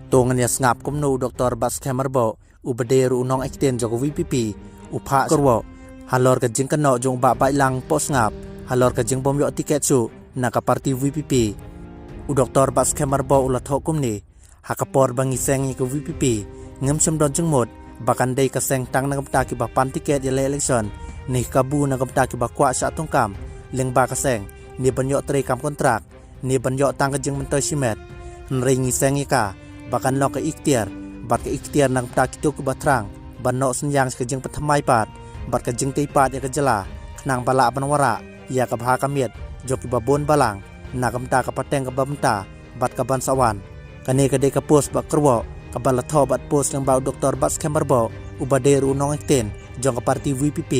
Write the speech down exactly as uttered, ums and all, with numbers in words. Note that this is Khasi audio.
To ngin ïa sngap kumno u Doktor Batskhem Rbah, u ba dei ruh u nongïaid ktien jong ka VPP, u phah kyrwoh halor ka jingkynnoh jong u Bah Baitlang Pohsngap halor ka jingbym ïoh tiket shuh na ka party VPP. U Doktor Batskhem Rbah u la thoh kumne: Ha ka por ba ngi seng ïa ka VPP, ngim shym don jingmut ba kan dei ka seng tang na ka bynta kiba pan tiket ïaleh election, ne ki kabu na ka bynta kiba kwah shah thungkam lyngba ka seng, ne ban ïoh trei kam kontrak, ne ban ïoh tang ka jingmyntoi shimet. Hynrei ngi seng ïa ka ba kan long ka ikhtiar bad ka ikhtiar na ka bynta kito kiba thrang ban noh synñiang sha ka jingpynthymmai pat bad ka jingtei pat ïa ka jylla, khnang ba lah ban wanrah ïa ka bha ka miat jong kiba bun balang na ka bynta ka pateng kaba mynta bad ka ban sa wan. Kane ka dei ka post ba kyrwoh kaba la thoh bad post lyngba u Doktor Batskhem Rbah, u ba dei ruh u nongïaid ktien jong ka party VPP.